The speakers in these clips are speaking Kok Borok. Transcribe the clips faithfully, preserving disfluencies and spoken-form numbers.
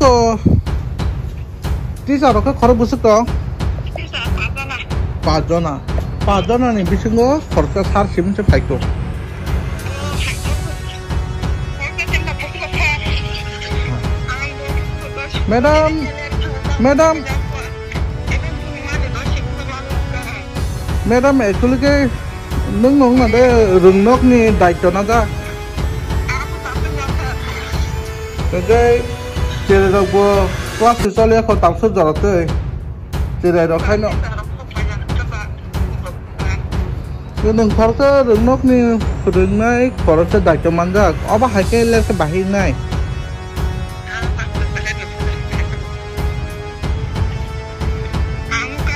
Ko teacher rok khe khorok bwswk tong? Teacher pachjona. Pachjona. Pachjona ni bisingo khoroksa sir simi se phaikho. Madam, madam, madam, actually khe nwng nung na de rwngnok ni daityo na ja. Tei cherai rok bo class se choli ya kho, tamsuk jora tei cherai rok haino. Nwng khoroksa rwngnok ni rwngnai khoroksa daityo manjak, obo hai khe ler khe bahai wngnai.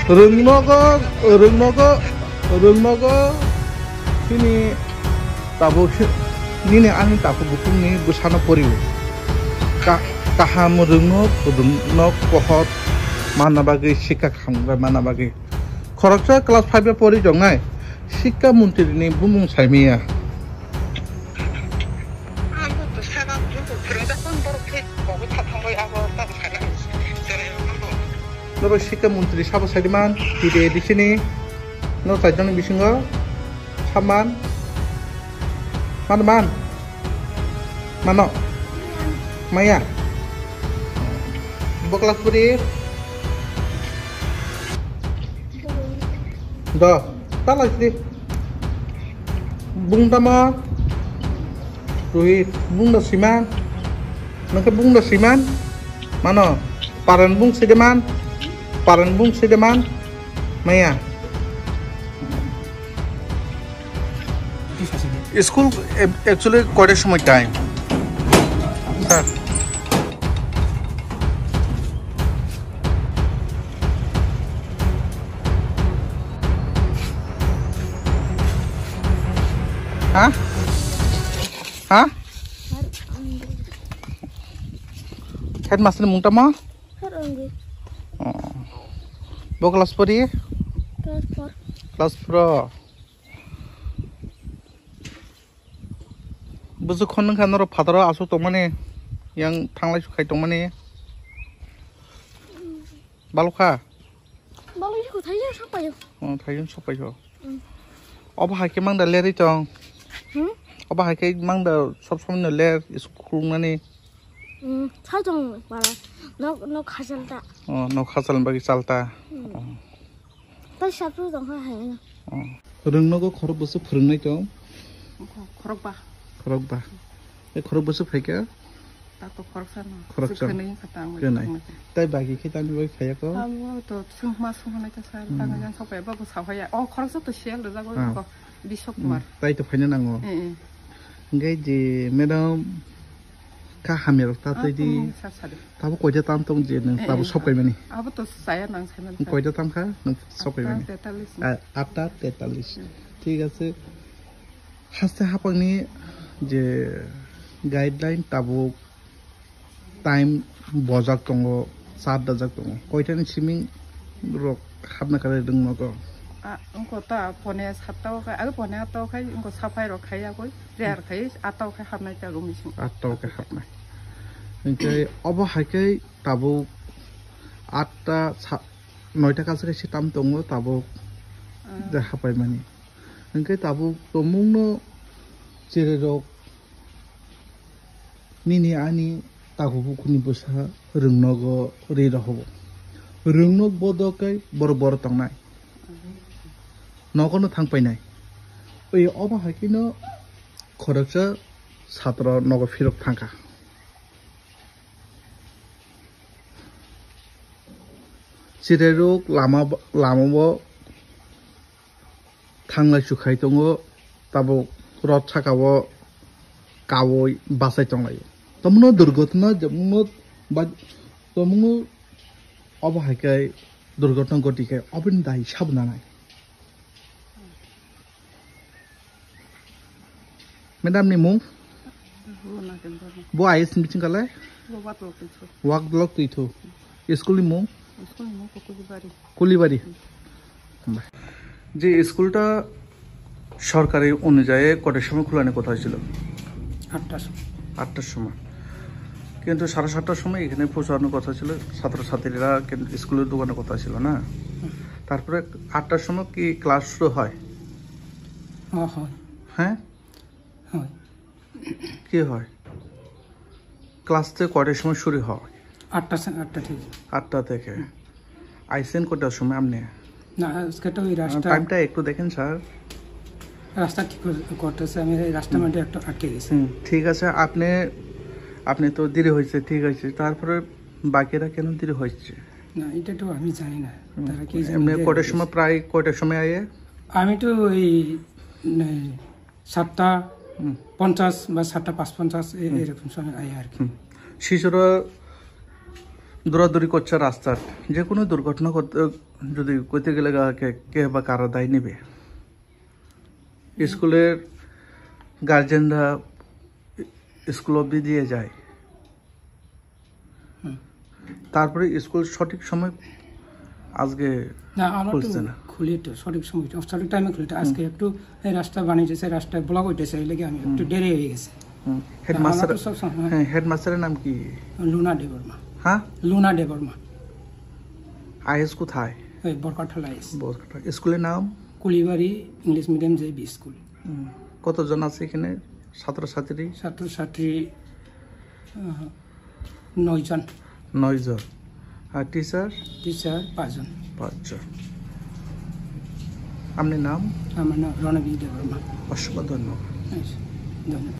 Rwngnogo, rwngnogo, rwngnogo, chini tabuk, nini ani tabuk bukhukni bwsano porio. Ka-, kaham rwngnok, rwngnok pohor manna bagwi, sikha kaham manna bagwi. Khoroksa class five o pori tongnai, sikha montri ni bumung saimaya. Nobo sikha montri sabo saiman, T T A D C ni, no chaijakni bisingo, saman, man, man, mano, maya, bo class pori, do, ta lai sidi, bung tamo, Rohit, bung da siman. Nokhe bung da siman. Mano, paran bung sideman. Paran bung sideman. Maya. School ac-, actually কয়টার সময় time? Sir. Ha? Ha? Headmaster ni mung tamo? Har Angi. Oh. Bo class pori? Class four. Class four. Busu khon nang kha norok phataro asuk tongmani, yang thanglai sukhai tongmani. Balokha? Balokha, thaijwng sapaio. Oh, thaijwng sapaio. Mm. Obo hai khe mangda lerwi tong. Hmm? Obo hai khe mangda sob somoi no ler, school khulungnani. Hmm, sai tong para. Nok, nok khachal ta. Oh, nok khachal bagwi chal ta. Hmm. Oh. Tai sapru tong kha hai. Oh. Rwngnogo khorok bwswk phwrwngnai tong? Khorok ba. Khorok ba. E khorok bwswk phaikha? Tato khoroksa no. Khoroksa. Khwnwi kha tang. Khwnwi. Tai bagi khe tani bai phaiya ko? Abo to sungma sungma ta sar tang jan sok bai ba ko sa phaiya. Oh, khoroksa to sel rwjago ko. Bisok Kumar. Tai to phaina nango. Eh, eh. Hingke je madam kha hamya rok ta twi di. Sar sar. Tabo koita tam tong je nang tabo sok paimani. Abo to saya nang sai man. Koita tam kha nang sok paimani. Atta tetalis. Thik ase. Haste hapangni je guideline tabuk time bojak tongo, char dajak tongo. Koitani siming rok hapna kare rwng nogo? A, wngkha ta pone satta o khai, abo pone atta o khai, wngkha saphai rok khai yakoi, jar khai, atta o khai hapnai ta room bising. Atta o khai hapnai. Hingke obo hai khe tabuk atta sa-, noita kaisa kaisa tam tongo tabuk je hapai mani. Hingke tabuk tongmungno chererok nini ani takhuk bukhukni bwsa rwngnogo ri rohobo. Rwngnok bodo khe borok borok tongnai. Nogono thang painai. Oi obo hai kheno khoroksa satro nogo phirok thangkha. Chererok lama, lama o thanglai chukhai tongo, tabuk rot saka o kaui bachai tonglaio. Tamno durgotna jemno ba, tamno obo hai khe durgotna goti khe oboni dai sabo nanai. Madam ni mung? Bo I S ni bising kalai? Wak Block Twithu. School ni mung? School ni mung Kulibari. Kulibari. যে স্কুলটা সরকারি অনুযায়ী কটার সময় খোলানোর কথা হয়েছিল? আটটার সময়। আটটার সময়। কিন্তু সাড়ে সাতটার সময় এখানে পৌঁছানোর কথা ছিল, ছাত্রছাত্রীরা কিন্তু স্কুলের দোকানে কথা ছিল না। হুম। তারপরে আটটার সময় কি ক্লাস শুরু হয়? ও, হয়। হ্যাঁ? হয়। কি হয়? ক্লাস তো কয়টার সময় শুরু হয়? আটটা সে-, আটটা থেকে। আটটা থেকে। হুম। আইসেন কয়টার সময় আপনি? না, আজকে তো ওই রাস্তা টাইমটা একটু দেখেন, স্যার। রাস্তা ঠিক কর-, করতেছে, আমি এই রাস্তার হুম। মধ্যে একটু আটকে গেছি। হুম, ঠিক আছে, আপনি, আপনি তো দেরি হয়েছে, ঠিক আছে, তারপরে বাকিরা কেন দেরি হয়েছে? না, এটা তো আমি জানি না। হুম, তারা কি জানে, এমনি দেরি কয়টার হয়েছে। সময়, প্রায় কয়টার সময় আইয়ে? আমি তো ওই, মানে, সাতটা হুম। পঞ্চাশ বা সাতটা পাঁচ পঞ্চাশ এ-, হুম। এরকম সময় আই আর কি। হুম। শিশুরা দৌড়াদৌড়ি করছে রাস্তার, যে কোনো দুর্ঘটনা করতে, যদি করতে গেলে গা-, কে, কে বা কারা দায় নেবে? স্কুলের গার্জেনরা স্কুল অবধি দিয়ে যায়। হুম। তারপরে স্কুল সঠিক সময় আজকে না, আমার তো খুলছে না। খুলে তো সঠিক সময়, সঠিক টাইমে খুলে তো। আজকে হুম। একটু এই রাস্তা বানিয়ে দিয়েছে, রাস্তা ব্লক হইতেছে, এই লেগে আমি একটু হুম। দেরি হয়ে গেছে। হুম। না, আমার হেডমাস্টার, তো সব সময় হ্যাঁ, হেডমাস্টারের নাম কি? লুনা দেববর্মা। হ্যাঁ? লুনা দেববর্মা। আইএস কোথায়? এই বরকাঠাল আইএস। বরকাঠাল। স্কুলের নাম? কুলিবাড়ি ইংলিশ মিডিয়াম জেবি স্কুল। হুম। কতজন আছে এখানে ছাত্রছাত্রী? ছাত্রছাত্রী, আহ, নয়জন। নয়জন। আর টিচার? টিচার পাঁচজন। পাঁচজন। আপনার নাম? আমার নাম রণবীর দেববর্মা। অসংখ্য ধন্যবাদ। আচ্ছা, ধন্যবাদ।